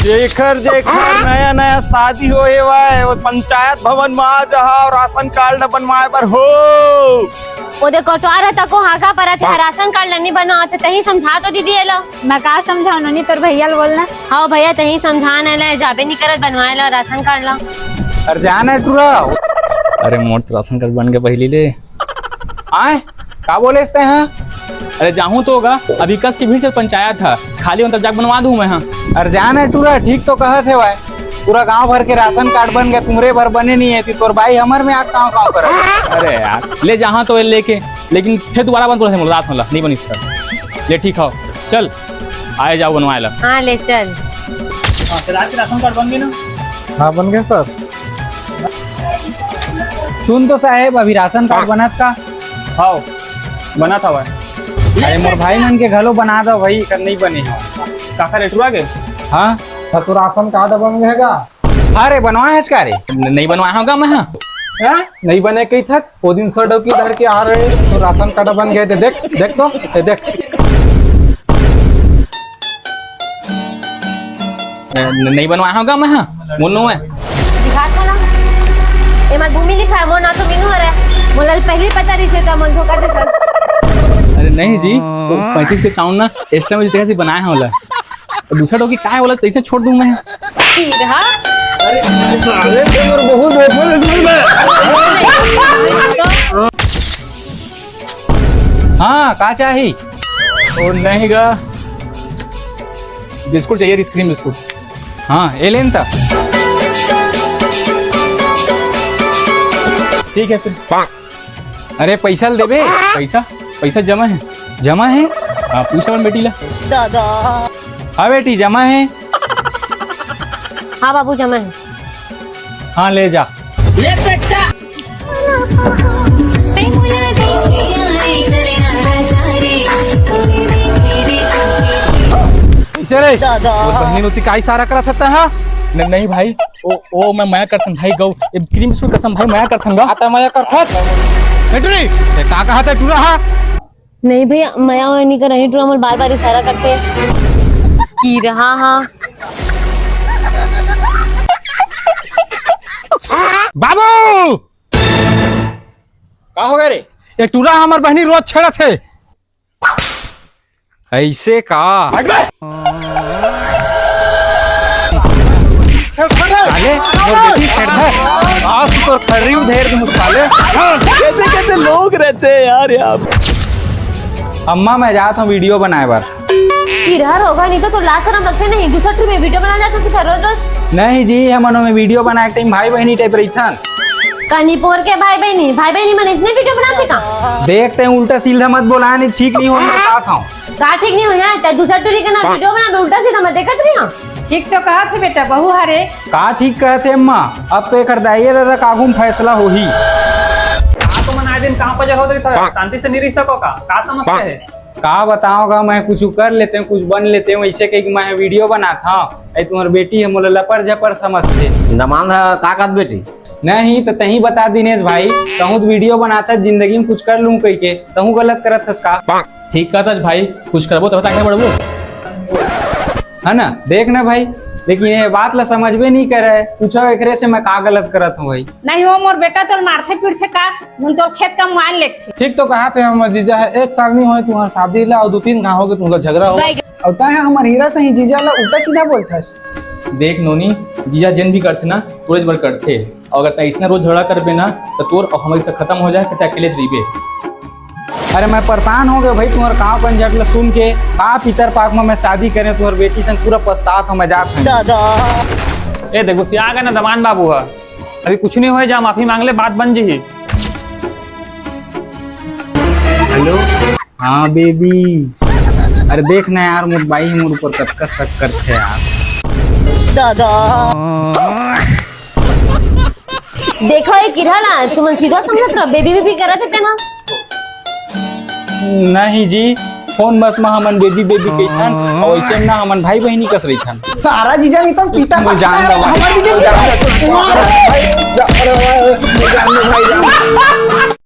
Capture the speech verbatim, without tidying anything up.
जेखर जेखर नया नया शादी होए हवय, वो पंचायत भवन म आ जहा अउ राशन कार्ड बनवाए बर हो। ओ दे कोटवार ह तको हाका परत हे, राशन कार्ड ल नी बनवावत हे, तहीं समझा तो दीदी एला। मैं का समझाऊं नोनी, तोर भैया ल बोलना। हव भैया, तहीं समझा न ले, जाबे नी करत बनवाए ला राशन कार्ड ला। अरे जा ना टूरा। अरे मोर तो राशन कार्ड बन गे पहिली ले। आय, का बोले हस तैं हा? अरे जाहूं तो होगा, अभी कस के भीड़ से पंचायत ह, खाली होन तब जाके बनवा दूं मैं हा। अरे जा ना टूरा, ठीक तो कहत हे भाई, पूरा गांव भर के राशन कार्ड बन गे, तुमरे भर बने नहीं हे, तोर बाई हमर में आके कांव कांव करत। अरे यार, ले जाहा तो लेके, लेकिन फिर दोबारा बन तो रहे, रात वाला नहीं बनिस कर। ले ठीक हो, चल आए जाओ बनवाए ला। हाँ ले चल। हाँ, तो रात के राशन कार्ड बन गे ना? हाँ बन गे सर। सुन तो साहेब, अभी राशन कार्ड बनत का? हव, बनत हवय। अरे मोर भाई मन के घलो बना दव भाई, कर नहीं बने हो। काकर एटुरा के? हाँ। त तोर राशन कार्ड बन गे हे गा? अरे बनवाए हस का रे? न-, नहीं बनवाए होगा मैं, हाँ। हाँ? नहीं बने कही थक, वो दिन सौ डौकी धर के आ रहे, तो राशन कार्ड बन गे हे, देख, देख तो, ये देख। न-, न-, नहीं बनवाए होगा मैं, हाँ। मुन्नू है। दिखात मला। एमा भूमि लिखा है, मोर नाम तो मीनू हरे। मोला पहली पता रही थे, तो मोल धोखा देता। अरे नहीं जी, वो पैंतीस के चाउन ना, extra में जितने से बनाए हैं वाला। और दूसरा डौकी काय वाला, कैसे छोड़ दूं मैं? सीधा। अरे, साले, ते मोर बहुत धोखा दे दूं मैं। हाँ, का चाही? ओ, नहीं गा। बिस्कुट चाहिए, आइसक्रीम बिस्कुट। हाँ, ए लेन ता। ठीक है फिर। अरे, पैसा ल देबे। पैसा? पैसा जमा है। जमा है? हाँ, पूछ अपन बेटी ला। दादा। हाँ बेटी, जमा है। हाँ बाबू, जमा है। हाँ, ले जा। कैसे रे? दादा। मोर बहिनी रोती का इशारा करत हता, हाँ? न-, नहीं भाई, ओ, ओ, मैं मया करथन भाई, गौ, ए, क्रीम बिस्कुट कसम भाई, मया करथन गा। आता मया करथत? ए, टूरी, ए, का कहा था टूरा, हाँ? नहीं भैया, मया वया नहीं कर रही, टूरा मोर बार-बार इशारा करथे। की रहा, हाँ। बाबू! का हो गया रे? ए टूरा हमर बहिनी रोज छेड़त हे। ऐसे का? साले, मोर बेटी छेड़त हे। आज तो तोर खर्री उधेर दूं, साले। कैसे कैसे लोग रहते हैं यार यहाँ। अम्मा, मैं जात हूँ वीडियो बनाए बर। किरहर होगा नहीं तो, तो लाज शरम रखते नहीं, दूसरा ट्रिप में वीडियो बना जाते किधर रोज रोज। नहीं जी, हमन में वीडियो बनाए टाइम भाई बहनी टाइप रहिथन। कनी पोर के भाई बहनी, भाई बहनी मन इसने वीडियो बनाते का? देख ते उल्टा सीधा मत बोला, नहीं ठीक नहीं होना चाहता हूँ। का ठीक नहीं हो जाए, ते दूसरा टूरी के ना वीडियो बना, उल्टा सीधा मत देखत रही हो। ठीक तो कहा थे बेटा, बहू हरे। का ठीक कहत हे अम्मा, अब तो एकर दाई ददा कागू में फैसला होही। का तो मन आए दिन काम पर हो रही था, शांति से नहीं रह सको का? का समस्या है? का बताओ गा, मैं कुछ कर लेते हूँ, कुछ बन लेते हूँ, ऐसे कह के मैं वीडियो बनात हूँ। ऐ तुम्हार बेटी है, मोला लपर झपर समझते। दमांद है, का कहत बेटी? नहीं तो तही बता दिनेश भाई, तहूँ तो वीडियो बनात हस, जिंदगी में कुछ कर लूँ कह के, तहूँ गलत करत हस का? ठीक कहत हस भाई, कुछ करबो तो बता के बढ़बो। है ना, देख ना भाई, लेकिन ये बात ला समझबे नहीं करे, पूछो एकरे से मैं का गलत करत हूँ भाई। नहीं हो मोर बेटा, तोर मारथे पीटथे का, मुन तोर खेत का मुआन लेगथे। ठीक तो कहा थे हमर जीजा है, एक साल नहीं होए तुम्हार शादी ला, और दो तीन घाव हो गए तुम्हारा झगड़ा हो। और तय हमर हीरा सही जीजा ला उल्टा सीधा बोलथस। देख नोनी, जीजा जेन भी करथे ना, तोरे बर करथे। और अगर तय इसने रोज झगड़ा करबे ना, तो तोर और हमारी से खत्म हो जाए, फिर तय अकेले रहिबे। अरे मैं परेशान हो गए भाई, तुम्हार काव कंझट ला सुन के। का पितर पाक में मैं शादी करें, तुम्हार बेटी संग पूरा पछतात हूँ, मैं जात हूँ। दादा। ए देखो, सिया गए ना दमान बाबू है, अभी कुछ नहीं होए, जा माफी मांग ले, बात बन जी। हेलो। हाँ बेबी, अरे देख ना यार, मोर बाई मोर ऊपर कतका शक करथे यार। दादा। देखो, ये किरहा ला, तुमन सीधा समझत रहो, बेबी बेबी करत हे ना। नहीं जी, फोन बस में हमन बेबी बेबी कहिथन, और ऐसे में ना हमन भाई बहनी कस रहिथन। सारा जीजा नहीं तो पीता मैं जान दवा। हमारी जीजा। अरे भाई, जा, अरे भाई, मैं जान दो भाई, जान।